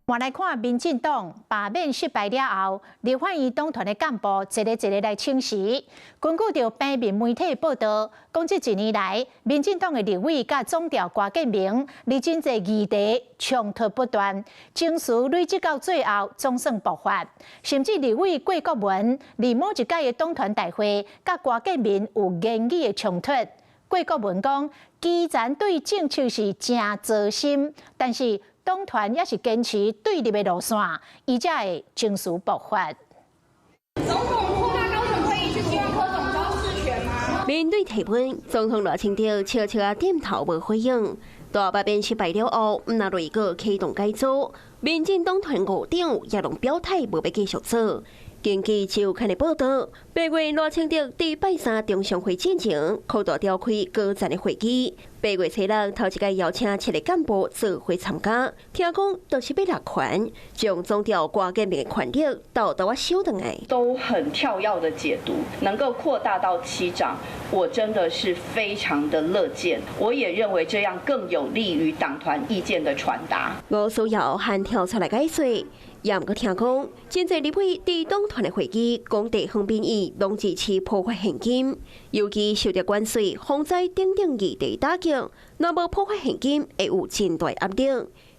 換來看民進黨罷免失敗了後，立法院黨團的幹部一个一个來請辭。根據著平面媒體報道，講這一年來，民進黨的立委佮總召郭建明，佇真濟議題衝突不斷，情緒累積到最後總算爆發，甚至立委郭國文佇某一屆的黨團大會，佮郭建明有言語的衝突。郭國文講，基層對政策是誠糟心，但是黨團也是堅持對立的路線，伊才會情緒爆發。總統擴大高層會議是希望柯總召釋權嗎？面對提問，總統賴清德笑笑仔點頭無回應。大罷免失敗了後，毋但內閣啟動改組，民進黨團五黨也攏表態無欲繼續做。根據週刊的報道，8月賴清德佇拜三中常會進前，擴大召開高層的會議。8月初六，頭一擺邀請七个幹部做伙參加，聽講都是欲摕權，將總召郭建明的權力倒倒仔收轉來。都很跳躍的解讀，能夠擴大到七長，我真的是非常的樂見。我也認為這樣更有利於黨團意見的傳達。吳思瑤還跳出來解說。也毋過聽講，真濟立委佇黨團的會議，講地方民意攏支持普發現金，尤其受著關稅、洪災等等議題打擊，若無普發現金，會有真大壓力。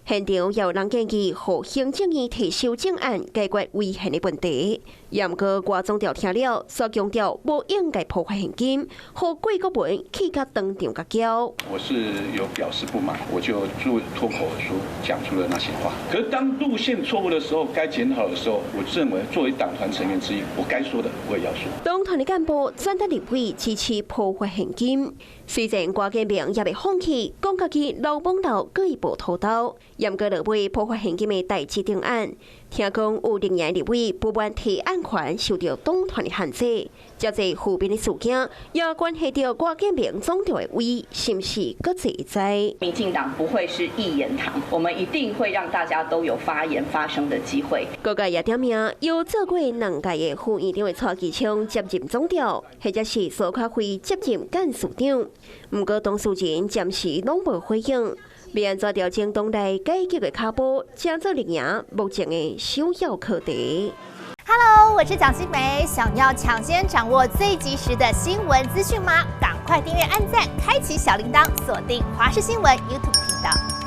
現場也有人建議，予行政院提修正案解決違憲的問題。也毋過郭總召聽了，煞強調無應該普發現金，予郭國文氣甲當場共叫。我是有表示不滿，我就做脫口而出講出了那些話。可是當路線錯誤的時候，該檢討的時候，我認為作為黨團成員之一，我該說的我也要說。黨團的幹部轉達立委支持普發現金，雖然郭建明也未放棄，講家己流亡到閣會無土豆，毋過落尾普發現金的代志定案，聽講有另外立委不滿提案權受著黨團的限制，遮濟負面的事件也關係著郭建明總召的位，是毋是閣濟會知？民進黨不會是一言堂，我們一定會讓大家都有發言發聲的機會。各界也點名由做過兩屆的副院長的蔡其昌接任總召，或者是蘇卡輝接任幹事長。毋過當事人暫時攏無回應。欲按怎調整黨內改革的跤步，成做綠營目前的首要課題。 Hello，我是蔣新梅，想要搶先掌握最及時的新聞資訊嗎？趕快訂閱、按讚、開啟小鈴鐺，鎖定華視新聞 YouTube 頻道。